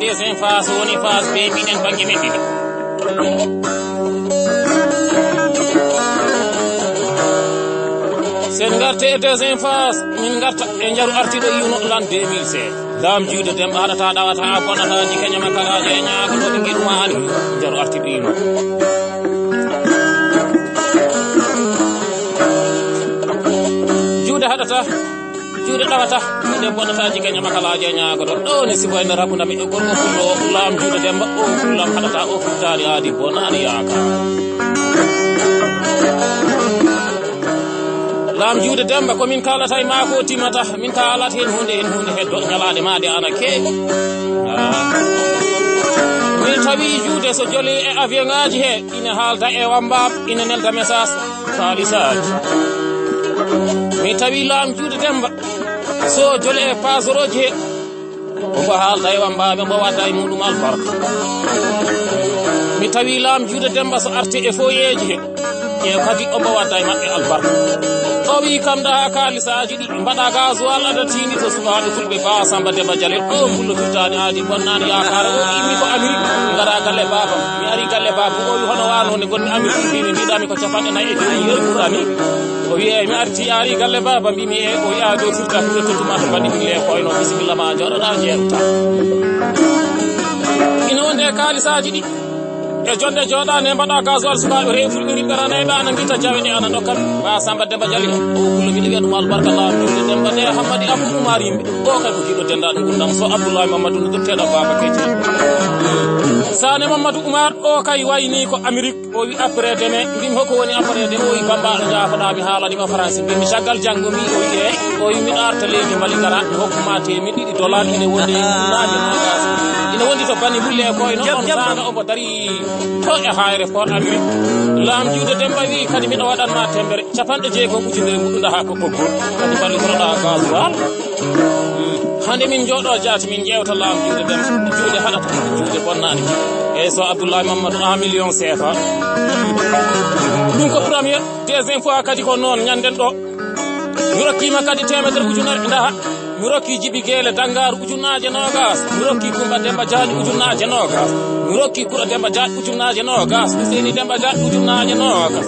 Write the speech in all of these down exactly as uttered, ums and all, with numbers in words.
Deuxième phase woni phase B, mbiɗen bannge men ɗiɗi. Sen ngarte e deuxième phase, min ngarta e njaru artiɗo iwno l'an deux mille seize. Laam juuɗe Demba haɗata, ɗawata, bonnata, jike ñama kalaaje e ñaago to ɓe ngiɗu ma ani. Njaru artiɗo iwno. Juuɗe haɗata. Juuɗe ɗawata, juuɗe bonata, jike ñama kalaaje ñaagoto. Ɗo ni sibo en rabuna mi e gorko fullo o, laam juuɗe Demba o, fullam haɗata o, futtaani aadi bonaani yaaka. Laam juuɗe Demba, ko min kaalata e maako timata, min kaalat heen huunde, heen huunde heddo, ñalaande ma de ana keewi. Ah. Mi tawi juuɗe so joli e avion ngaaji he, ina haalda e wambaaɓe, ina nelda message. Kaalisaaji. Mi tawi laam juuɗe Demba. So jole e pasorooji he. Omo haalda e wambaaɓe, omo wadda e muɗum albarka. Mi tawi laam juuɗe Demba so arte e foyeeji he. E kadi omo wadda e maɓɓe albarka. O wi kam ɗa kaalisaaji ɗi mbaɗa gasoil aɗa tiini to sukaaɓe fulɓe ba Samba Demba Jalel. O pullo firtaani aadi bonnaani yaakaara. O wi mi ko Amérique. Ngara galle baabam. Mi ari galle baaba. O wi hono wano nde gonmi Amérique, mbimi mbiɗami ko capanɗe nayi e joyi yeru ɓurani. O wi eyi mi arti ari galle baaba, mbimi e o wi a dow firta firta tottu ma to mbaɗi min le koyno bisimilla ma jooɗoɗa jeewta. Ina wonde e kaalisaaji ɗi. E jonde jooɗaande mbaɗa gasoil sukaaɓe rew fulɓe riɓɓe ranayɓe ana ngita jawe ɗe ana dokkat. Ba Samba Demba Jali. O kullo mbiɗo wiya ɗum albarka laam juuɗe Demba de Hammadi Abdou Oumar yimɓe. O kay ko jiɗo dendaɗo ngurdam so Abdoulaye Mamadou no dutteɗo Baba Keji. Sane Mamadou Oumar o kay wayni ko Amérique. O wi après demain, mbimi hoko woni après demain, o wi bambaɗo jaafoɗa mi haalanima français, mbimi caggal janngo mbi o wi e, o wi miɗo arta leydi Mali ngara mi hokkuma temeɗɗe ɗiɗi dollar ine woni e ujunnaaje nogas. Ine wondi to bani mulle e koye noon on saanga omo dari to e aéroport Amérique. Laam juuɗe Demba wi kadi miɗo waɗanma tembere capanɗe jeegom ujunere mbuɗu daha ko ɓoggol. Kadi mballitorɗa gasoil. Hande min jooɗo jaati min ƴeewta laam juuɗe dem juuɗe haɗata juuɗe bonnaani. Eyyi so Abdoulaye Mamadou un million seefa. Ɗum ko premier, deuxième fois kadi ko noon ñanden ɗo. Mi rokkima kadi temedere ujunere daha. Mi rokki Jibi Geele Danngaru ujunnaaje noogas. Mi rokki Kumba Demba Jaañ ujunnaaje noogas. Mi rokki Kura Demba Jaañ ujunnaaje noogas. Seyni Demba Jaañ ujunnaaje noogas.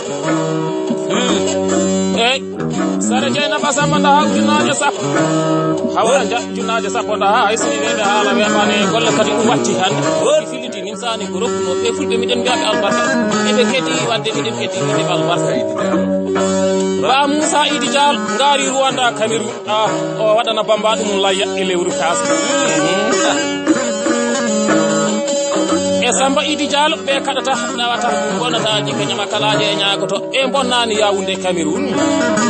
Hmm. Eyyi. Sara Jeynaba Samba daha ujunnaaje sappo. Hawa ja ujunnaaje sappo daha hay sini weɓe haala weɓani golle kadi ɗum watti hande. Wodi filiti min sani ko rokkuno ɓe fulɓe miɗen mbiyaɓe albarka. Eɓe kedi wadde miɗen kedi wiɗeɓe albarka. Ba Moussa Idi Dial ngari Rwanda Cameroun. Ah, o waɗana bamba ɗum layya e lewru kas. E Samba Idi Diallo ɓe kaɗata nawata bonata jikka ñama kalaje e ñaagoto. E bonnani yawunde Cameroun.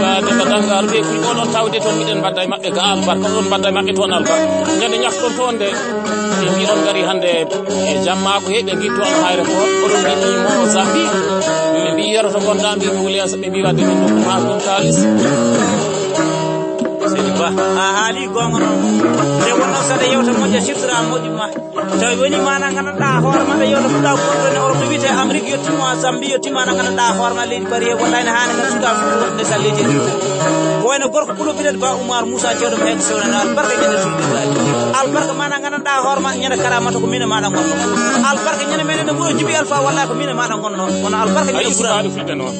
Ba de ba dangaru ɓe kuli oɗon tawde toon miɗen mbadda e maɓɓe ga albarka oɗon mbadda e maɓɓe toon albarka. Ñande ñafton toon de ɓe mbi on gari hande e jamma ko heɓe gitto on hayre ko oɗon gitto mo Zambi. Ɓe mbi yeroto gonɗa mbi mi wuli ɓe mbi wadde min ɗum ma ɗum kalis. Seydi Ba, a haali goonga noon. Nde wonno saɗa yewta moƴƴa siftora moƴƴi ma. Tawi woni mana gandanɗa hoore maɗa yewta fuɗa gonɗo ne oroto wiyete Amérique yettima Zambi yettima na gandanɗa hoore ma leydi bari he wallahi ne haani kan suka fuɗo wonde sa leydi. Ko wayno gorko pulo biɗen ba Oumar Moussa cewɗo men sewna albarka ñande sulɓe. Albarka mana gandanɗa hoore ma ñande karamata ko mine maɗa gonno. Albarka ñande men ne wuro jibi alfa wallahi ko mine maɗa gonno. Kono albarka ñande ɓura.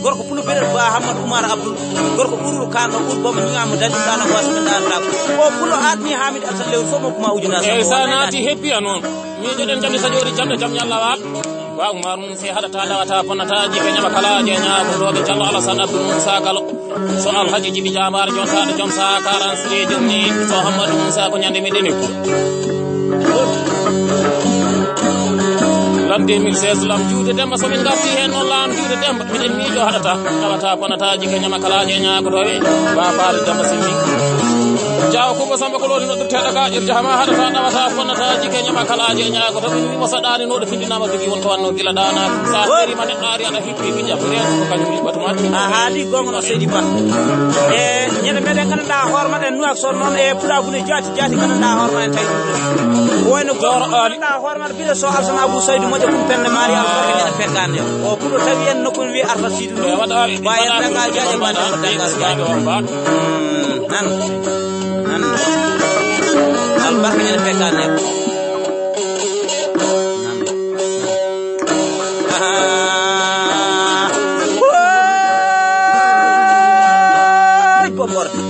Gorko pulo biɗen ba Hammad Oumar Abdoul. Gorko ɓurɗo kanno ɓur bomo ñiŋamo dañɗum ɗano wasɓe ɗanɗa. O pulo adni Hamid Alsan lewru fof mo kuma ujunaaji. Eyyi sa naati heppi a noon. Miijoɗen jam saƴoori jam e jam ñalla waal. Ba Oumar mum se haɗata dawata bonnata jiɓe ñama kala je ñaago doɓe Diallo Alassane Abdou Moussa Galo. So Alhaji Jibi Jamar jontaɗo joom sa quarante-trois jonni so Hammadou Moussa ko ñande miɗen e Lam deux mille seize lam juuɗe Demba so min garti heen noon lam juuɗe Demba miɗen miijo haɗata tawata bonata jike ñama kala je ñaagotoɓe ba faade Demba simbi jawa kuba samba ko lori noɗɗirteɗo gaƴir jahama haɗata tawata bonata jike ñama kala je ñaagotoɓe mi wimo saɗani noɗo findinama jogi won ko wanno gila dana sa ferima neɗɗo ari aɗa hippi fi jam reeto ko kañum liɓɓatuma a haali gonga no seydi ba e ñande meɗen gandanɗa hoore maɗen nuwak son noon e pulagude jaati jaati gandanɗa hoore maɗen tawi ɗum ko wayno goro ali Hoorema biro so Alsan Abou Saydou moƴƴo kum pende mari albarka ñande peggande o puɗo tawi en nokku wi arta sidu ndu ba en daga jaaje ba daga daga nan nan albarka ñande peggande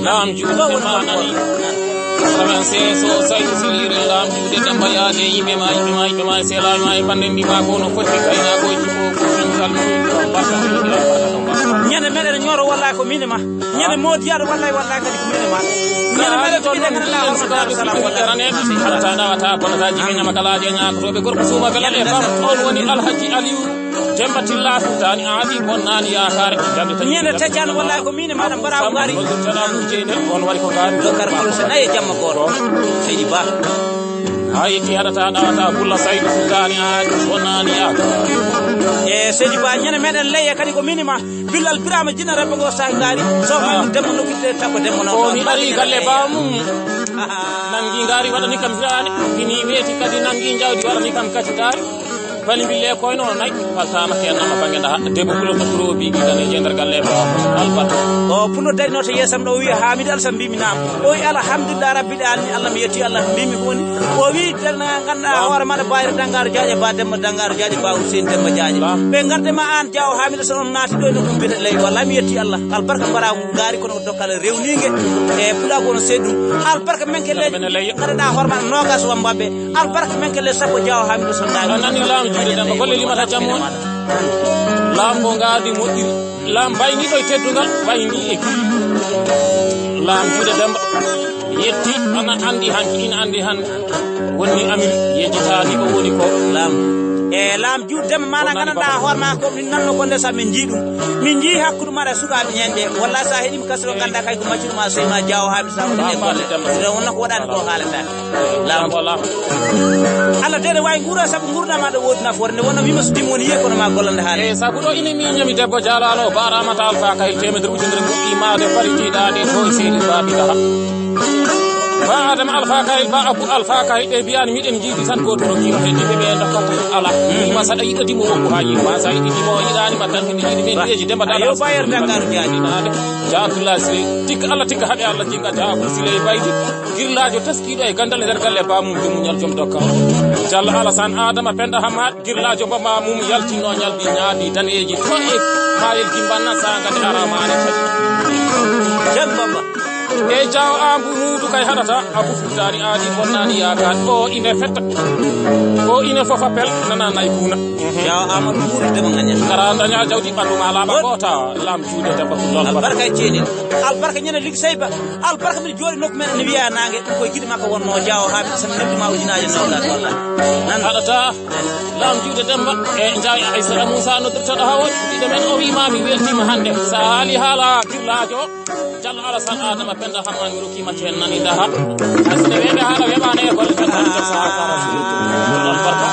Laam juuɗe maanani. Saman seeso sayi siliiri laam juuɗe Demba yaade yimɓe ma, yimɓe ma, yimɓe ma, selaama e pande ndi ma ko no foti kayna ko jikko ko ɗum kalmi. Ñande meɗen ñoro walla ko mini ma. Ñande moodiyaɗo wallay wallay kadi ko mini ma. Ñande meɗen to ɗon ɗen sukaaɓe sukaaɓe raneɓe. Haɗata ɗawata bonata jiɓe ñama kalaaje ñaakotooɓe gorko suuma belal e fam. On woni Alhaji Aliou. Demba Tilla Fuutaani aadi bonnaani yaakaare. Ñande tejjano wallay ko mine maɗa mbara ko ngari. Tana ɗum jeyde on wari ko ngari. Dokar ko so nayi jamma goto. Seydi Ba. Hayti haɗata ɗawata bulla Saydu Fuutaani aadi bonnaani yaakaare. E Seydi Ba ñande meɗen leye kadi ko mini ma. Billal Birama jinna rebbe go sahi ngari. So ma debbo nokkude takko debbo non. Ko mi ari galle bamum. Nangi ngari waɗani kam hirani. Fini weeti kadi nangi jawdi waɗani kam kacitaari. Bali mbille koyno nay. Faltama ken nama bange da debbo kulo to kuro bi gidane je nder galle ba. Alba. O pulo dari no to yesam ɗo wiya Hamid Alsa mbimi nam. O wi alhamdulillah rabbil alamin Allah mi yetti Allah mbimi ko woni. O wi tan ganda hoore maɗa bayre dangar jaaje ba demma dangar jaaje ba Hussein demma jaaje. Ɓe garde ma an jawo Hamid so on naati ɗo no ɗum bita ley walla mi yetti Allah. Albarka bara ngari kono dokkal rewninge. E pula kono seddu. Albarka men ke ley. Kada da hoore maɗa nogas wambaɓe. Albarka men kelle sappo jawo ha min sonnaani. A nani laamu juuɗe Demba golle limata jamma on. Laam ko ngaadi moƴƴiri. Laam bayni ɗo e teddungal bayni e kiri. Laam juuɗe Demba yetti ana andi hanki ina andi han wonni amir yejjitaani ko woni ko. Laam. E laam juuɗe Demba mana gandanɗa hoore ma ko min nanno ko ndesa min jii ɗum. Min jii hakkude maɗa sukaaɓe ñande walla sa heɗima kasro ganda kay ko maccuru ma sey ma jawo ha mi sa ko ɗe golle. Wonna ko waɗani ko haalata. Laam. Laam. Allah dede wawi nguura sabu nguurda ma ɗo woodi nafoore nde wonno wima so dim woni yiye kono ma gollande haale. E sabu ɗo ine miñami debbo jaalano baramata alfa kayil temedere ujunere moƴƴi maade fari jiiɗaade to e seedi baabi daha. Ba Adama alfa kayil ba Abu alfa kayil ɓe mbiyani miɗen jiidi tan goto rokkima heddiɓe ɓe dokkata ala. Wima saɗa yiɗo dimo wonko ha yiɗi ma sa yiɗi dimo yiɗani ma tan hende jiidi men deji demba dala. Ayo bayar dangar jaadi. Jaatullah sire tikka Allah tikka haɓe Allah jinga jaabu sire baydi. Girlaajo taskiiɗo e ganndal e nder galle baamum jom muñal jom dokka. Jalla Alasan Adama Penda Hamad girlaajo baba mum yaltino ñalɗi ñaaɗi daneeji to e maayel gimbanna saanga de aramaani kadi. Jam baba. E jaw ambu muudu kay haɗata abu futtaani aadi bonnaani yaakaar o ine fetta o ine fofa pel nana nay buuna. Jaw amadu muudu dema ngaña. Kara daña jawdi ɓanndu ma laaɓa goota laam juuɗe debba ko lool. Albarka e ceeni. Albarka ñande lig seyba. Albarka mbiɗa jooɗi nokku men ene wiya nangue ɗum koye giɗo makko wonno jawo ha ɓe sami nemdi ma ujunaaji nogas walla nan haɗata laam juuɗe demba e njawi aysata moussa noddirtoɗo ha woɗi ɓiɗɗo men o wima mi weltima hande sa haali haala girlajo jallo alasan adama penda hamman mi rokkima ceen nani daha asine weɓe haala weɓani e golle tan tan tan sa haala albarka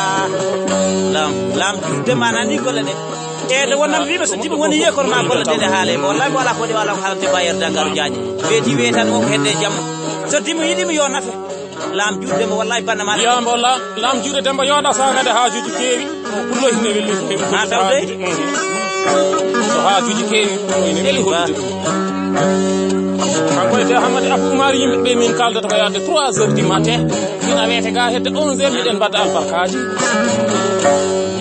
laam laam juuɗe ma nani golle ɗe. E nde wonnam wiima so jiɓi woni yiye kono ma golle dede haale mo wallahi mo ala ko de wala ko haalante ba yer dangaru jaaji weeti weetani wonko hedde jamma so dimo yiɗimo yo nafe laam juuɗe mo wallahi banna ma yambo laam laam juuɗe demba yonda sagade haajuji keewi kullo hine welli ha tawde so haajuji keewi kullo hine welli hollude kanko e te hamadi abou oumar yimɓe ɓe min kaldata ko yadde trois heures du matin ina wiyete ga hedde onze heures miɗen mbadda albarkaji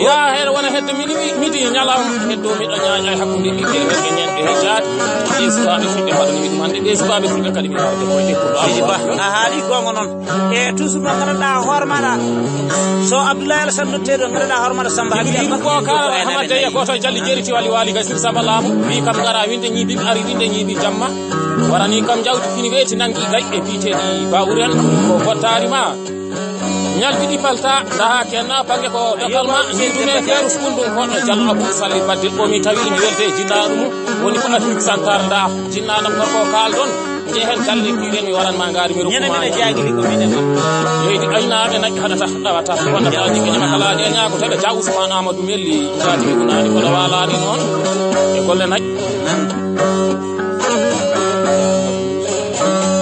ya heɗo wona hedde minuit midi ñalawma heddo miɗo ñaaña e hakkude ɓiɓɓe rewɓe ñande he jaati ɓe sukaɓe fulɓe mbaɗanmi ɗum hande ɓe sukaɓe fulɓe kadi mi warde koyde pour sidi ba a haali gonga noon e toujours mo gandanɗa hoore maɗa so abdoulahi alasan notteɗo gandanɗa hoore maɗa samba hakkille ko kala hamadde e goto e jalli jeeri tiwali wali gasir samba laamu wi kam gara winde ñiibi ari winde ñiibi jamma warani kam jawdi fini weeti nangi gay e biyeteɗi bawuren ko bottari ma ñalbiɗi palta daha kenna pange ko dogal ma jidume keru sukundum koɗo jal abou salli badde omi tawi ina welde jinnaɗo mum woni ko afrique central da jinnaɗam gorko kaldon jehen galle kiren mi waran ma ngari mi rokkuma leydi aynaɓe naƴƴi haɗata ɗawata wonata ɗiɓe ñama kalaɗe ñago teɓe ja ousmane amadou melli jatiɓe gunani kono walani noon e golle naƴƴi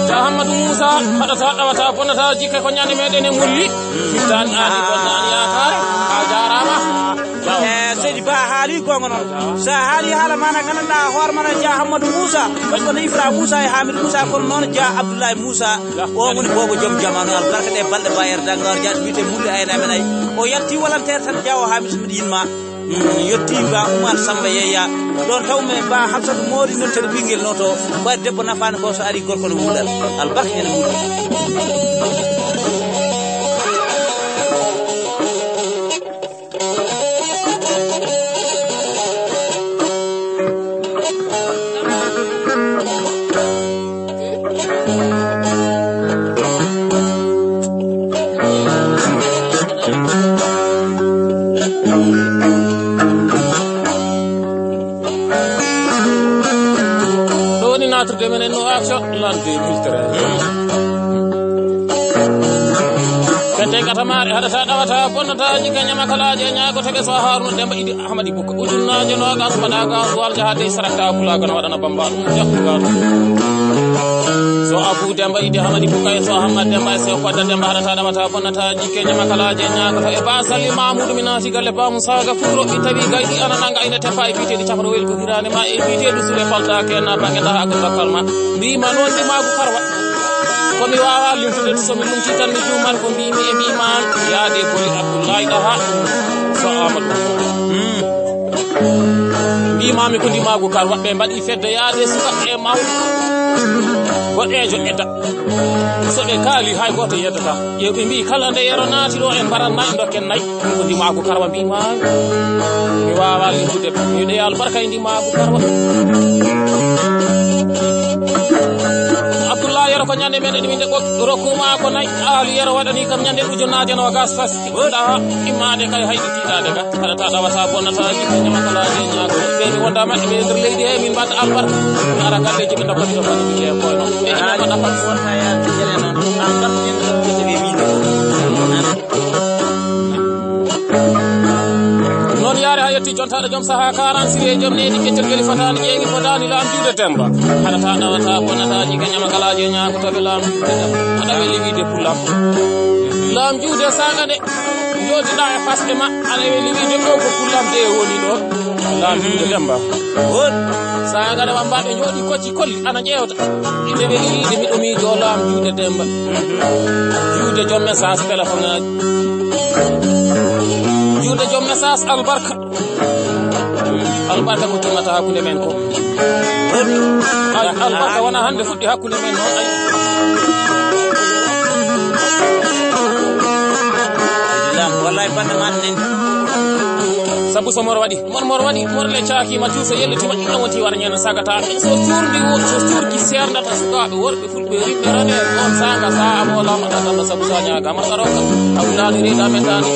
Ca Hammadu Muusa haɗata ɗawata bonata jikke ko ñande meɗen e mulli fittani aadi bonnaani yaakaare a jaaraama e seydi ba haali gonga noon sa haali haala mana gandanɗa hoore mana ja hammadu moussa ɓeɗɗo no ifra moussa e hamidou moussa kono noon ja abdoullahi moussa o woni bobo joom jamanu albarka ɗe balɗe ba yer dangar ja wiyete mulli ayna men ay o yalti walantere tan jawo hamidou so mbiɗa yinma Yetti Ba Oumar Samba Yeya. Ɗon taw men Ba Hamsatu moori nottere ɓinngel noto. Ko debbo nafaani ko so ari gorko no wuuɗal. Albarka ene wuuɗi. Ɗo woni naatrude men e no action l'an deux mille treize. Kente katamaare haɗata ɗawata bonnata jikka ñamakalaaje e ñaagotoɓe so Haruna Demba Idi Ahmadi Bukka. Ujunnaaje noogas mbaɗa gasoil jahade sarakta pulaaga no waɗana Bamba ɗum jaɓɓugal. So Abu Demba Idi Ahmadi Bukka e so Ahmad Demba e so Kodda Demba haɗata ɗawata bonnata jikke ñamakalaaje e ñaagoto e Ba Salli Mamoudou mi naati galle Ba Moussa Gafuro mi tawi gayɗi ana nanga ina teppa e biyeteeɗi cafro weli ko hirande ma e biyeteeɗi sule palta kenna bange daha ko dokkal ma. Mbima noon ndimaagu karwa. Ko mi waawaa limtude, so mi limtii tan mi juuman ko mbiimi e mbiima yaade boli Abdullahi Daha so Amadou. Hmm. Mbiimaami ko ndimaagu kar waɗɓe mbaɗi fedde yaade suka e mawɗo. Boɗeejo edda. So ɓe kaali hay gooto yeddata. Ƴeew ɓe mbii kala nde yero naati ɗo en mbaran nayi dokken nayi. Ɗum ko ndimaagu karwa mbiimaami. Mi waawaa limtude. Mi wiɗe albarka e ndimaagu karwa. Abdullahi Yero ko ñande men eɗi winde ɓokki rokkuma ko nayi. Aali Yero waɗani kam ñande ujunnaaje noogas fas. Sikkuɗa immaade kay hayɗi tiiɗaade ga. Haɗata ɗawata bonnata jiɗi ñamakalaaji ñaago. Ɓe mi wonda maɓɓe ɓe nder leydi he min mbaɗa albarka. Ara galleji ɓe ndokkani to fani ɓiye koyno. Ɓe ina mbaɗa fas. Wonta yaade jele noon. Albarka en ɗo ɓe wiide. Noon yaare haa yetti jontaɗo joom saha quarante siri e joom neydi keccel weli fotani ƴeeŋi fotani laam juuɗe Demba. Haɗata ɗawata bonnata jiga ñamakalaaji e ñaagotoɓe laam juuɗe Demba. Aɗa weli wiide pullam. Laam juuɗe saga nde jooɗiɗa e fasɗe ma aɗa weli wiide ɗo ko pullam de woni ɗo. Laam juuɗe Demba. Saga nde wambaɓe jooɗi kocci kolli ana ƴeewta. Ɓe ɓe yiide miɗo miijo laam juuɗe Demba. Juuɗe joom message téléphone aji. Juuɗe joom message albarka. Albarka ko timmata hakkunde men ko. Ay, albarka wona hannde fuɗɗi hakkunde men noon. Ay. Islam, wallahi bande man nen. Sabu so mor waɗi, mor mor waɗi, mor le caaki ma cuusa yelli tuma ɗiɗo wonti war ñen sagata. So cuurndi wo, so cuurki seernata sukaaɓe worɓe fulɓe rimɓe rane on saanga sa amo lama da dama sabu sa ñaaga ma ɗaroka. Awlaani reeɗa men daani.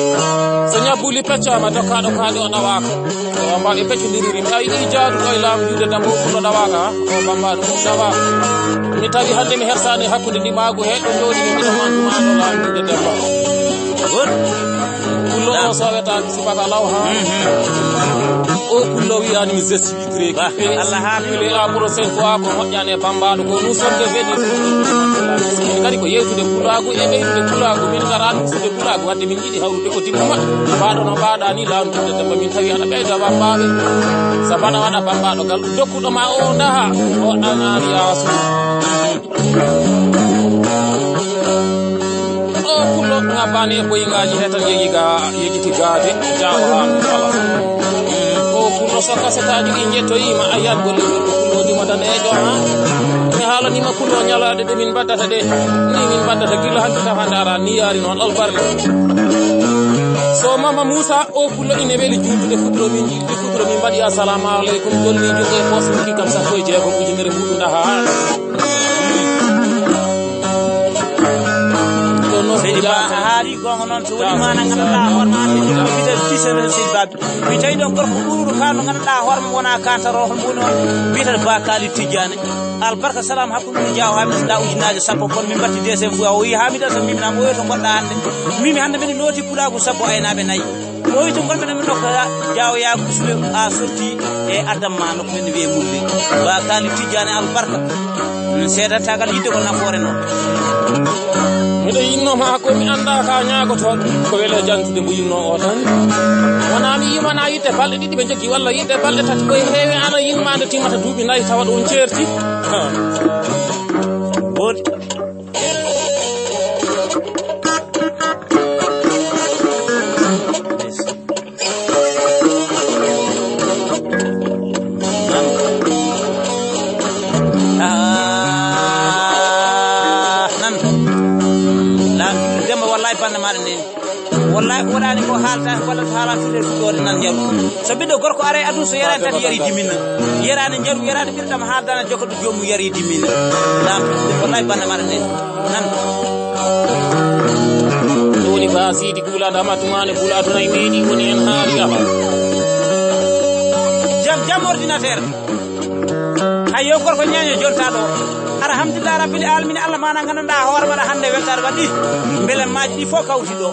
So ñabbuli peccaama dokkaaɗo kaali o ɗawaaka. Ko wambaɓe peccondiri rimɓe a yiɗi jaaduɗo e laamu juuɗe dambo ko ɗawaaka. Ko bambaɗo ɗum ɗawaaka. Mi tawi hannde mi hersaani hakkunde ndimaagu he ɗo jooɗi mi ɗo mandu ma ɗo laamu juuɗe dambo. Pullo o sowetaaki subaka law haa. O pullo wiyaani mi zesi witreki. Allah haali. Pullo a prochaine fois ko moƴƴane bambaɗo ko nous sommes devenus. Kadi ko yewtude pulaagu e ɓeydude pulaagu min ngara ɗum sude pulaagu wadde min yiɗi hawrude ko dimma maɓɓe. Mbaɗo no mbaɗa ni laamtude demba min tawi aɗa ɓeyda bambaɓe. Sa mbaɗa waɗa bambaɗo gal dokkuɗo ma o daha o ɗaŋani yaasu. O pullo ŋabbani e boyingaaji he tan yeeyi ga yejiti gaade jaawa haa kala. O pullo so kasetaji ɗi jettoyima a yiyat golle pullo dima daneejo ha. Mi haalanima pullo ñalaaɗe ɗe min mbaddata ɗe ni min mbaddata gila hanki kam hande ara ni yaari noon albarka. So mama Moussa o pullo ine weli juutude futuro min jiɗde futuro min mbaɗi assalamu aleykum jolni jogo e poos wiki kam sappo e jeegom ujunere mbuɗu daha. Seydi Ba a haali gonga noon so woni mana ganduɗa hoorema ɓe jogino fitede tisere seydi Ba mi tawi ɗon gorko ɓuruɗo ka no ganduɗa hoorema wona kantaro hol mboni on mbiyata Ba Kali Tijjani albarka salam hakkude ɗum jaw ha bisɗa ujunnaji sappo kono min mbatti deuxième fois o wi ha mi ɗata mimnama o wi to goɗɗa hande mimi hande mbiɗa nooti pulagu sappo aynaɓe nayyi Moytu gonɓe no min nokka jaawoyaagu usluɓe a sorti e adamma nokku men wiye mulle ba kali tijjani albarka min seedatagal yidde ko nafoore noon miɗo yinno ma ko mi annda ka ñaagotoɗo ko wele jantude mo yinno o tan wona mi yimana yidde balɗe ɗiɗi ɓe joggi walla yidde balɗe tati koye heewi ana yimmande timmata duuɓi nayi tawa ɗum ceerti boni Sa walla to haalani tude ɗum ɗo nan njaru. So ɓiɗɗo gorko ara e aduna so yaraani tan yari dimina. Yaraani njaru, yaraani ɓirɗam haaldana jokka ɗo joomum yari dimina. Lam wallahi banda mara ne. Nan. Ɗo woni ba sidi kula dama tumane kula aduna e meɗi woni en haali aba. Jam jam ordinateur. Ayyo gorko ñeeño jontaɗo. Alhamdulillah rabbil alamin Allah mana gandanɗa hoore maɗa hande weltaare waɗi. Mbele maaji ɗi fof kawti ɗo.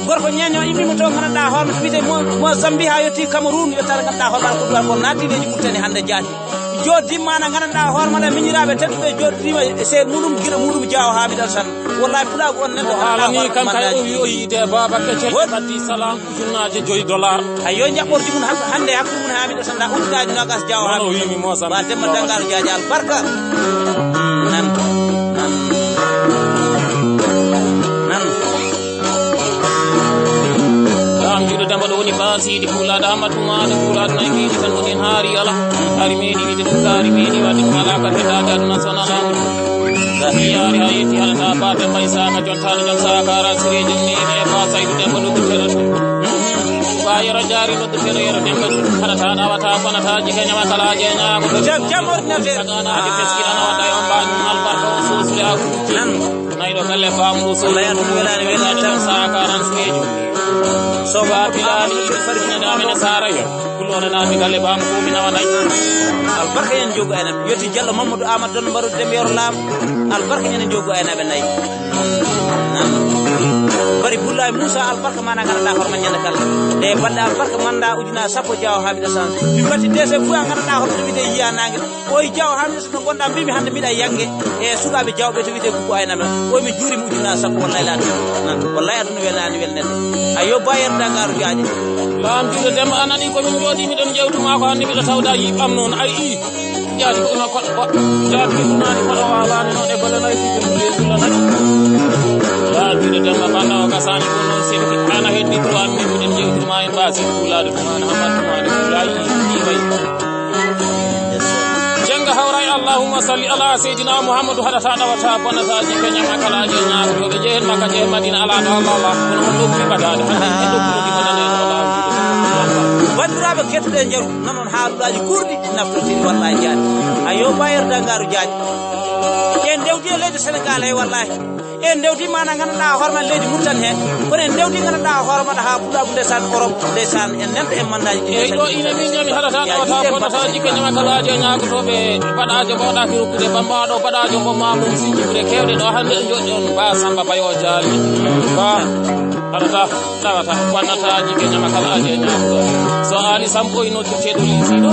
Gorko ñeeño immima to gandanɗa hoore maɗa wiyete mo, mo Zambi ha yetti Cameroun yettare gandanɗa hoore maɗa ko duwal ko naati leydi Mauritanie hande jaati. Joddimma na gandanɗa hoore maɗa miñiraɓe tedduɓe joddima e seeɗa muɗum gila muɗum jaawa ha miɗal tan. Wallahi pulaagu on neɗɗo o haalani kam kay o wi o yiide baba kecel baddi salam ujunnaaje joyi dollar. Ayyo jaɓɓorti mum hak- hande hakkude mum ha miɗal tan da uddaaji nogas jaawa ha miɗal tan. Ba demma dangal jaaji albarka. Nan nan nan. Lam juɗo damba ɗo woni ba sidi kulaɗo amma tumaɗo kulaɗo nayi mbiɗi tan woni haari ala. Haari meɗi wide ɗum kaari meɗi wadde ɗum ala ka heddaɓe aduna sona lamu. Yaari ha yetti haɗata ba demba isaka jontaɗo jom sakara siri jom ni ɓe ba saydu demba ɗo dukkere. Ba yero jaari no dukkere yero demba haɗata ɗawata konata jike ñama kala je ñago. Jam jam ordinateur. Sagana aji peski ana wadda yon ba ɗum albarka o sosule a kuji. Nan. Nayɗo galle baamuɗo soɗo sakaran seejo. Soba bilali farkinadamen e sarayo. Kulore naati galle baamu ko mi nawa nay. Albarka en jogu aynaɓe yoti jallo mamadou amadou don mbaro dem yoro laam. Albarka en jogu aynaɓe nay. Bari bullahi moussa albarka mana gandanɗa horma ñande kala. E baɗɗe albarka manda ujuna sappo jawa haɓiɗa san. Mi batti dese fuya gandanɗa horma ɗumide yiya nangue. Oy jaw ha mi so gonɗa mbimi hande mbiɗa yangue. E sukaɓe jawɓe to wiyete kuku aynama. Oy mi juurima ujuna sappo wallahi laaɗum. Nan wallahi aduna welani welnede. Ayo bayer dagaru jaaji. Lam juuɗe demba anani ko min jooɗi miɗon jewtuma ko hande mbiɗa tawda yiɓam noon ay i. Jaadi ko no koɗo jaadi ko nani koɗo walani noon e bala nay fiɓe mbiɗe dulanani. Lam juuɗe demba banda o gasani ko noon seɗi ana heddi ko an min miɗen jewtuma en basi kulaɗo tumani hamad tumani kulayi. Jenga hawray allahumma salli ala seydina muhammadu haɗata ɗawata bonata jike ñama kala je ñaama to ɓe jehen makka jehen madina ala ɗo allah allah kono on ɗo kuwi ɓadade hande en ɗo kuɗoɗi bonane ɗo lawjude. Bandiraɓe kettuɗe jaru nanon haalullaji kurɗi naftortiri wallahi jaani. Ayo bayer dangaru jaani. En ndewdi e leydi sénégal hay wallahi. En ndewti mana gandanɗa hoore ma leydi murtan he. Kono en ndewti gandanɗa hoore maɗa ha pulagu ndesan europe ndesan en nanta en mandaji ɗi eyyi ɗo ina min ñami haɗata ɗawata bonata jikka ñama kalaji e ñagotoɓe baɗajo mboɗaki rokkude bambaɗo baɗajo mbo mamum sijjude kewɗe ɗo hande e joɗɗi on ba samba bayo jali ba haɗata ɗawata bonnata jikka ñama kalaji e ñagotoɓe so ali sambo e noddirteɗo lisiɗo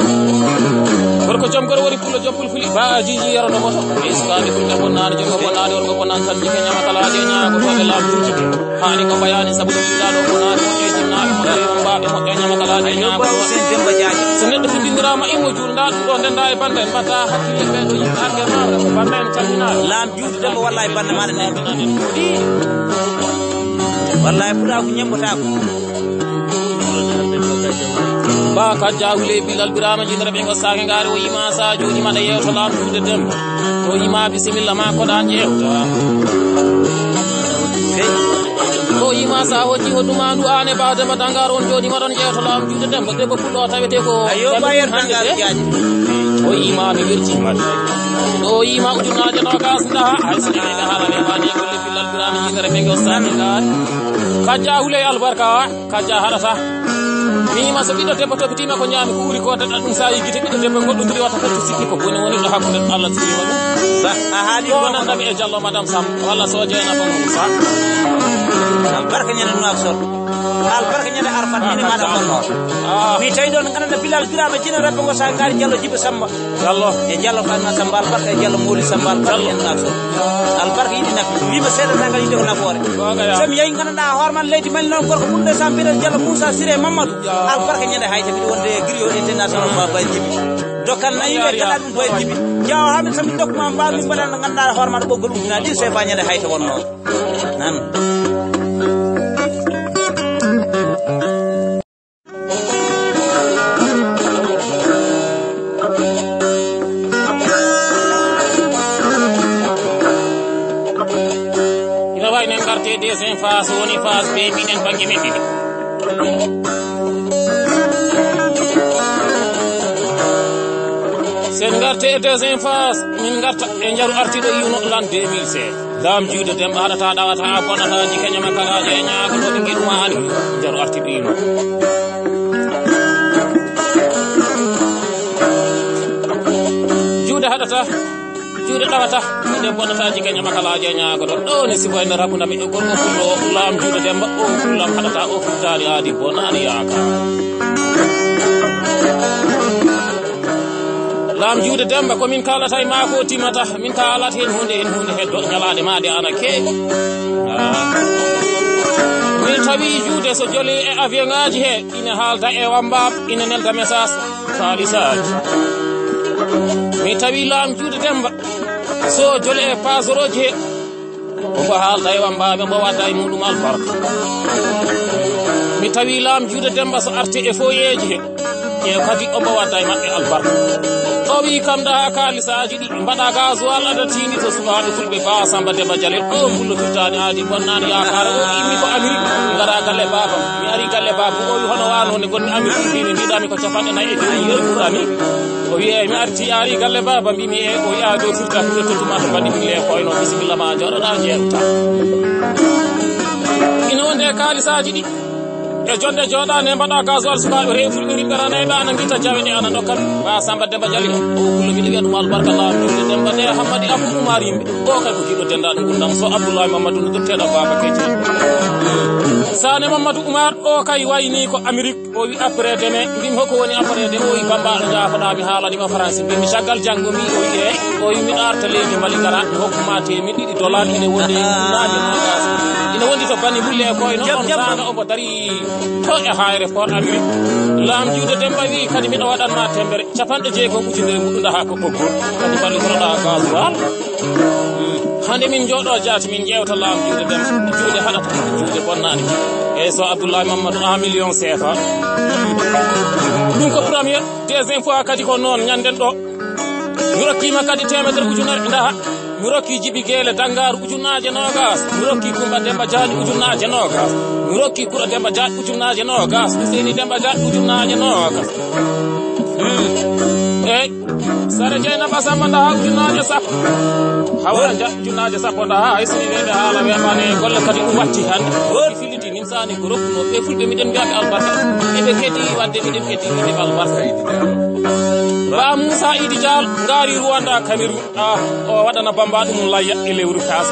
gorko joom goro woni pullo joom pulpuli ba a jiji yero no moto e sukaɓe pulɗe bonnade joom ko bonnade worgo bonnan tan jikka ñama kalaji e ñagotoɓe lamduji haali ko mbayani sabu ɗo yiɗaɗo ko naati moƴƴo e jinnaɓe moƴƴo e wambaɓe moƴƴo e ñamakalaaji e ñaago so neɗɗo fuddindirama imo juulnda ɗum ɗo ndenda e banda en mbatta hakkille ɓe ɗo yimɓe arde maɗa banda en calminaɗo laam juutude mo walla e banda maɗa ne ɗi walla e puɗa ko ñembotako ba kajja wule bilal birama jinere ɓe gossake ngari o yima sa jooɗi maɗa yewto laam juude dem o yima bisimilla ma koɗa ƴewta o yima sa wojji hoɗuma ndu an e ba demba dangar on jooɗima ɗon ƴewto laam juude demba debbo pullo o tawete ko ayo bayer dangar jaaji o yima mi wirtima o yima ujunaje nogas daha ay sinani daha ne wani golle bilal birama jinere ɓe gossake ngari kajja wule albarka kajja haɗata mima so ɓiɗɗo debbo topitima ko ñaami ko ɓuri ko daɗa ɗum sa yi gite ɓiɗɗo debbo goɗɗo tiri wata fecco sikki ko woni woni ɗo hakkude allah tiriwa ɗum a haali ko nandami e jallo madame sam walla so jeena bam sa albarka ñande noir sor albarka ñande arfat mini maɗa gonno mi tawi ɗon gandanɗa bilal birama jina rebbe go sa ngari jallo jiba samba Jallo e Jallo Fatma Samba albarka e Jallo Mawli Samba albarka en nato albarka yiɗi nafo wima seeɗa tagal yiɗi ko nafoore so mi yehi gandanɗa hoore man leydi mali noon gorko ɓurɗo sa mbiɗen Jallo Moussa Siré Mamadou albarka ñande hayta mbiɗo wonde e griot international ba bay jibi dokkal nayi e kala ɗum bay jibi jawa hamin so min dokkuma mbaw min mbaɗan gandanɗa hoore maɗa ɓoggol ujuna ɗin sefa ñande hayta wonno nan ina wayno en garte deuxiéme phase woni phase be minen banggue men ɗiɗi Arte e deuxième phase, min ngarta e njaru artiiɗo iwno lan deux mille seize. Laam juuɗe Demba haɗata, ɗawata, a bonata, jike ñama kalaaje e ñaago to ɓe ngiɗuma ani. Njaru artiiɗo iwno. Juuɗe haɗata, juuɗe ɗawata, juuɗe bonata, jike ñama kalaaje e ñaago to. Ɗo ni sibo en rabuna mi ɗo gorko kullo, laam juuɗe Demba, o kullam haɗata, o futtaani aadi, bonaani yaaka. Laam juuɗe Demba, ko min kaalata e maako o timmata, min kaalat heen huunde, heen huunde heddo, ñalaaɗe maa ɗe ana keewi. Ah. Min tawi juuɗe so joli e avion ngaaji he, ina haalda e wambaaɓe, ina nelda message, kaalisaaji. Min tawi laam juuɗe Demba, so joli e pasorooji he, omo haalda e wambaaɓe, mbo wadda e muɗum albarka. Mi tawi laam juuɗe Demba so arte e foyeeji he, e kadi omo wadda e maɓɓe albarka. O wi kam ɗa kaalisaaji ɗi mbaɗa gasoil aɗa tiini to sukaaɓe fulɓe ba Samba Demba Jalel. O pullo firtaani aadi bonnaani yaakaara. O immi ko Amérique, ngara galle baabam. Mi ari galle baabam. O wi hono wano nde gonmi Amérique, mbimi mbiɗami ko capanɗe nayi e joyi yeru ɓurami. O wi eyi mi arti ari galle baaba, mbimi e o wi a ɗo firta firta tottu ma to mbaɗi bille e koyno, bisimilla ma jooɗoɗa jeeruta. Ina wonde e kaalisaaji ɗi. E jonde jooɗaande mbaɗa gasoil sukaaɓe rew fulɓe riɓɓe ranayɓe ana ngita jawe ɗe ana ndokka. Ba Samba Demba Jali. O kullo miɗo wiya ɗum albarka laam juuɗe Demba nde Hammadi Abdou Oumar yimɓe. O kay ko jiɗo dendaɗo ngurdam so Abdoulaye Mamadou no dotteɗo Baba Keita. Sane Mamadou Oumar o kay wayni ko Amérique. O wi après demain, mbimi hoko woni après demain, o wi bambaɗo jaafoɗa mi haalanima français, mbimi caggal janngo mbi o wi e, o wi miɗo arta leydi Mali ngara mi hokkuma teemeɗɗe ɗiɗi dollar, ine wondi e ujunnaaje nogas, ine wondi to bani mulle e koye noon. On saanga omo dari to e aéroport Amérique. Laam juuɗe Demba wi kadi miɗo waɗanma tembere capanɗe jeegom ujunere mbuɗɗuɗa ha ko ɓoggol, kadi mballitoɗa gasoil. Hande min jooɗo jaati min ƴeewta laam juuɗe dem juuɗe haɗata juuɗe bonnaani. Eyyi so Abdoulaye Mamadou un million seefa. Ɗum ko premier, deuxième fois kadi ko noon ñanden ɗo. Mi rokkima kadi teemedere ujunere, ndaha. Mi rokki Jibi Geele Danngaar ujunnaaje noogas. Mi rokki Kumba Demba Jaañ ujunnaaje noogas. Mi rokki Kura Demba Jaañ ujunnaaje noogas. Seyni Demba Jaañ ujunnaaje noogas. Hmm. Eyyi. Sare Jeynaba Samba ndaha ujunnaaje sappo. Hawa nja ujunnaaje sappo ndaha hay sini weɓe haala weɓani golle kadi ɗum watti hannde. Wodi filliti min sani ko rokkuno ɓe fulɓe miɗen mbiyaɓe albarka. Eɓe kedi wadde miɗen kedi miɗen albarka. Ba Moussa Idi Dial ngari Rwanda Cameroun. Ah, o waɗana bamba ɗum layya e lewru kas.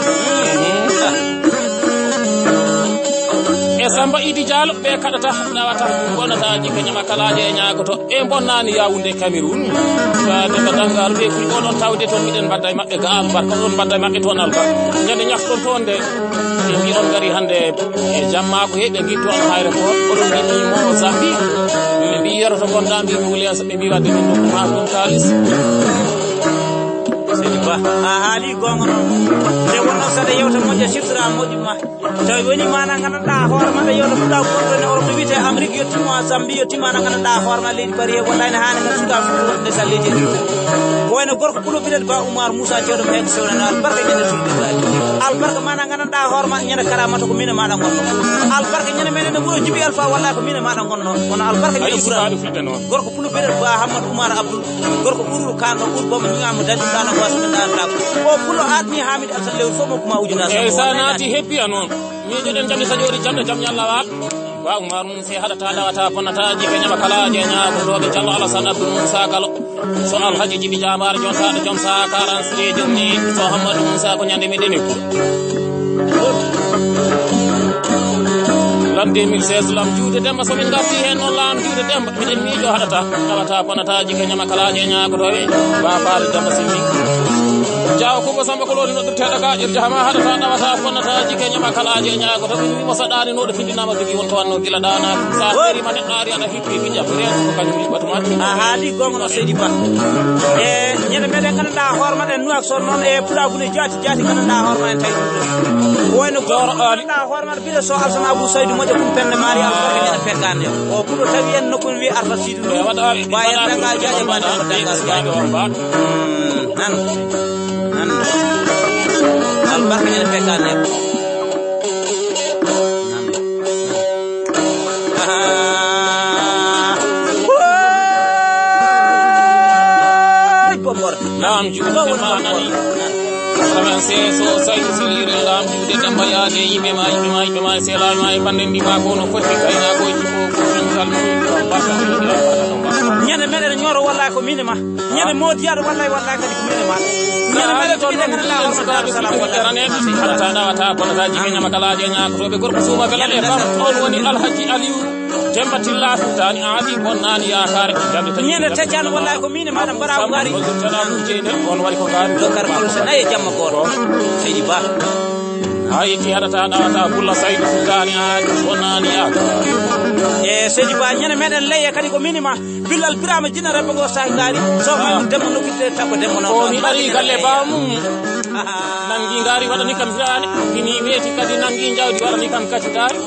E Samba Idi Diallo ɓe kaɗata ɗawata bonata jikka ñama kalaje e ñaagoto. E bonnani yawunde Cameroun. Faade ko dangal ɓe kul oɗon tawde toon miɗen mbadda e maɓɓe ga albarka, oɗon mbadda e maɓɓe toon albarka. Ñande ñafton toon nde ɓe mbi on ngari hannde e jamma ko heɓe ngi toon hayre ko oɗon mbi mo Zambi. Ɓe mbi yoro to gonda mbi mi wuli so ɓe mbi wadde min nokku ma ɗum kalis. Seydi Ba, a haali goonga noon. Nde wonno saɗa yewta moƴƴa siftora moƴƴu ma. Tawi woni mana gandanɗa hoore maɗa yewta fuɗa gonɗo ne Europe wiyete Amérique yettima Zambie yettima na gandanɗa hoore ma leydi bari he wallahi ne haani ngan suuɗa fuɗa wonde sa leydi e ɗum. Ko wayno gorko ɓulo biɗen ba Oumar Moussa cewɗo men sewna no albarka ñande suuɗi Ibrahima. Albarka mana gandanɗa hoore ma ñande karamata ko min e maɗa gonno. Albarka ñande men ene wuro jibi alfa wallahi ko min e maɗa gonno. Kono albarka ñande Ibrahima. Gorko pulo biɗen ba Hammadou Oumar Abdoul. Gorko ɓurɗo kanno ɓur bomo ñiŋamo dañum ɗano wasɓe ɗanɗa. O pulo adni Hamid Alsan lewru fof mo kuma ujuna. Eyyi sa naati heppi a noon. Miijoɗen jam e saƴoori jam e jam ñalla waal. Ba Oumar mum se haɗata ɗawata bonnata jiɓe ñama kala je ñaago ɗo ɓe Jallo Alassane Abdou Moussa Galo. So Alhaji Jibi Jambaar jontaɗo jom sa quarante-trois jom ni so Hammadou Moussa ko ñande miɗen e Lan deux mille seize lam juuɗe Demba so min ngarti heen noon lam juuɗe Demba miɗen miijo haɗata tawata bonata jika ñama kala je ñaagotoɓe ba faade Demba simmi jaw kubo Samba ko lori noɗɗirteɗo ka ƴer jahama haɗata tawata bonata jika ñama kala je ñaagotoɓe mi mo saɗani noɗo findinama jogi won ko wanno gila ɗana sa ferima neɗɗo ari aɗa hippi fi jam reen ko kañum liɓɓatuma a haali gonga no Seydi Ba e ñande meɗen gandanɗa hoore maɗen nuwak son noon e pulagu ne jaati jaati gandanɗa hoore maɗen tawi ɗum ko wayno goro ali Hoorema biro so Alsan Abou Saydou moƴƴo kum pende mari albarka ñande peggande o pulo tawi en nokku wi arta sidu lu ba en daga jaaje ba daga daga nan nan albarka ñande peggande Laam juuɗe ma nani. Kamen seeso Saydu Siliiri, laam juuɗe Demba Yaade, yimɓe ma, yimɓe ma, yimɓe ma, selaami ma e pande ndi ma ko no foti kayna ko ko. Ñande meɗen ñoro wallahi ko mine ma. Ñande moodi yaɗo wallahi, wallahi kadi ko mine ma. Ñande meɗen to ɗiɗe ngana la horma Daaru Salaam wallahi. Haɗata ɗawata bonata jiɓe ñama kalaaje ñaakotoɓe gorko suuma belal e fam. On woni Alhaji Aliou. Demba Tilla Fuutaani Aadi bonnaani yaakaare. Ñande taccaani wallahi ko mine maɗa mbaraw ngari. On wari ko ngari. Dokar Kolo so nayi jamma goto. Seydi Ba. Hayti haɗata ɗawata bulla Saydu Fuutaani Aadi bonnaani yaakaare. E Seydi Ba, ñande meɗen leye kadi ko mine ma. Billal Birama Jinna Rebbe go sahi ngari. So ma ɗum debbo nokkude tabba debbo noon. Ko mi ari galle bamum. Nangi ngari waɗani kam firaani. Fini weeti kadi nangi jawdi waɗani kam kacitaari.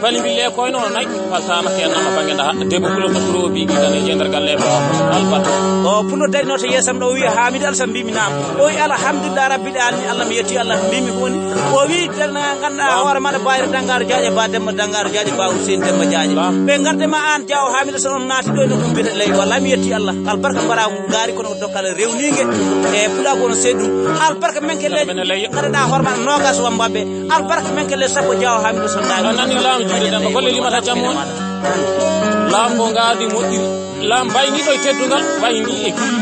Bani mbille koyno nayi. Faltama kenna ma bange daha. Debbo kulo ko turo bi bi dane jender galle ba. Alba. O pulo dari no to yesam ɗo wiya Hamid Alsan mbimi nam. O wi alhamdulillah rabbil alamin, Allah mi yetti Allah mbimi ko woni. O wi tan ganda hoore maɗa bayre dangaru jaaje ba demma dangaru jaaje ba Hussein demma jaaje. Ɓe garde ma an jawo Hamid Alsan on naati ɗo no ɗum bete ley. Wallahi mi yetti Allah. Albarka mbara ngari kono dokkal rewninge. E pula kono seddu. Albarka men ke ley. Kada da hoore maɗa nogas wambaɓe. Albarka men kelle sappo jawo ha miɗo sonndaani. A nani laam juuɗe ɗen ko golle limata jam on. Laam ko ngaadi moƴƴiri. Laam bayniɗo e teddungal, bayni e kiri.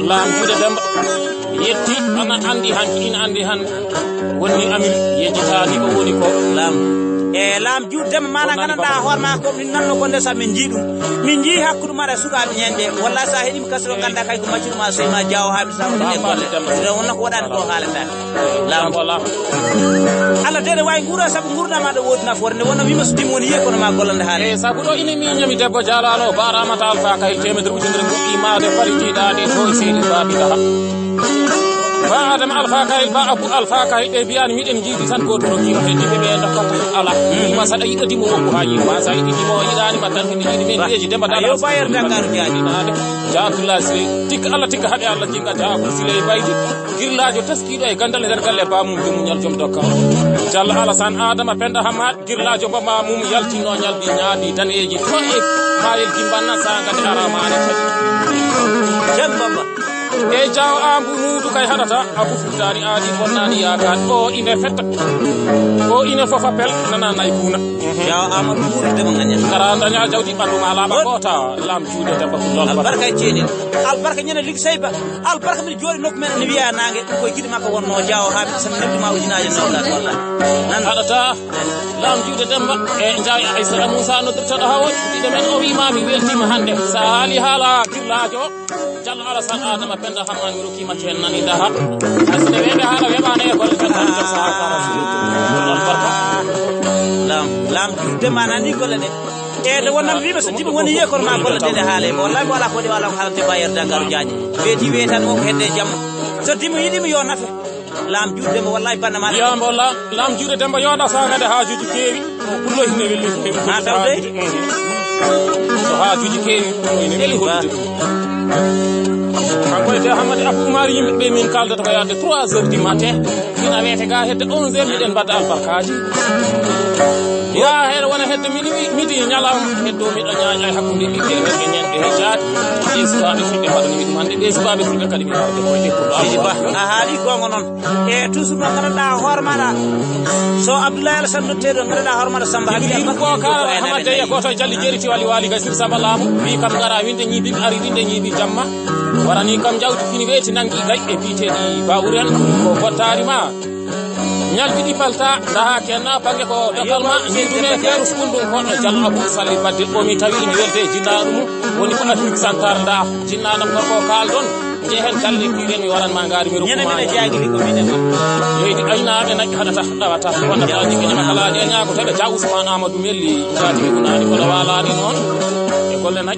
Laam juuɗe Demba. Yetti, ana andi hanki, ina andi han. Woni Amir, yejjitaani ko woni ko. Laam. E laam juuɗe Demba, mana gandanɗa hoore ma ko min nanno ko ndesa min jii ɗum. Min jii hakkude maɗa sukaaɓe ñande. Walla sa heɗima kasiro ganda kay ko maccuɗo ma sey ma jawo ha mi sa ko ɗe golle. Ɗum wonna ko waɗani ko haalata. Laam. Allah dede wawi nguura sabu nguurda ma ɗo woodi nafoore nde wonno wima so dimmi woni yiye kono ma gollande haale. E sabu ɗo ine miñami debbo jaalano barama ta alfa kay temedere ujunere moƴƴi ma de fari jiiɗaɗe to e seeni babi daha. Ba adama alfa kay ba abu alfa kay ɓe mbiyani miɗen jiiɗi tan goto rokkima heddiɓe ɓe dokkata ala. Ma saɗa yiɗo dimo wonko ha yiɗi ma sa yiɗi dimo yiɗani ma tan kene yiɗi min ɓeji demba dala. Yo bayar dangaru jaaɗi. Jaatullah sire tikka Allah tikka haɓe Allah jinga jaabu sile baydi. Girlaajo taskiiɗo e ganndal e nder galle baamum, jom muñal, jom dokkal. Jallo Alasan Adama Penda Hamad, girlaajo ba maamum yaltinno ñalɗi ñaaɗi daneeji to e kaayel gimbanna saanga nde aramaani kadi. Ken Bamba. E jaaw Aambu Muudu kay haɗata, Abu Futtaani aadi bonnaani yaakaar. O ine fetta. O ine fofa pel, nana nay buuna. Jaaw Aamadu Muudu dema ngaña. Ngara daña jawdi ɓanndu ma laaɓa goota, laam juuɗe debba ko lool. Albarka e ceeni. Albarka ñande Lig Seyba. Albarka mbiɗa jooɗi nokku men ene wiya naange, ɗum koye giɗo makko wonnoo jaawo haa mi asana nebdi ma ujunaaji nogas walla. Nan haɗata laam juuɗe Demba e Njaay Aysata Muusa noddirtoɗo haa woni ɗiɗo men o wiima mi weltiima hannde. So a haali haala girlaajo Jallo Alasan Adama Penda Hamman mi rokkiima ceen nani daha. Asine weeɓe haala weeɓaano e golle tan tan tan sahaa kala. Albarka. Laam, laam juuɗe ma nani golle ɗe. E nde wonnam wiima so dimi woni yiye kono ma golle ɗe ɗe haale. Wallahi ko ala ko ɗe wala ko haalante ba yer dangaru jaaji. Weeti weetani wonko hedde jamma. So dimi yiɗimi yo nafe. Laam juuɗe mo wallahi banna ma. Yambo laam, laam juuɗe Demba yooɗa saagade haajuuji keewi. Ko pullo hinde welli ko heɓi. Ha tawde? So haajuuji keewi, pullo hinde welli ko heɓi. Kanko e Cheikh Ahmad Abou Oumar yimɓe ɓe min kaldata ko yaade trois heures du matin. Ina weete ga hedde onze heures miɗen mbadda albarkaaji. Ya heɗo wona hedde minuit, midi ñalawma heddo miɗo ñaaña e hakkunde ɓiɓɓe rewɓe ñande e jaati. Ɓe sukaaɓe fulɓe mbaɗani mi ɗum hannde, ɓe sukaaɓe fulɓe kadi mi warde koye ɗe pullo. Sidi Ba, a haali gonga noon. E toujours noon gandanɗa hoore maɗa so Abdoulaye Alassane notteɗo gandanɗa hoore maɗa Samba Habibi Abba ko kala Hamad Deye goto e jalli jeeri tiwali wali gasir Samba Laamu wi kam gara winde ñiibi ari winde ñiibi jamma warani kam jawdi fini weeti nangi gay e biiteɗi bawuren ko bottari ma ñaldi ɗi palta daha kenna pange ko dogal ma ñiidume keru sukundum koɗo jal Abou Sali Badde o mi tawi ina welde jinnaɗum woni ko Afrique Central da jinnaɗam gorko kaldon Jehen galle kiren mi waran ma ngari mi rokku ma. Ñande mine jaagili ko mine ma. Leydi aynaaɓe naƴ haɗata ɗawata wonda faaji ko ñama kalaaji e ñaago teɓe ja Ousmane Amadou Melli jaatigi ko naani kono walaani noon e golle naƴ.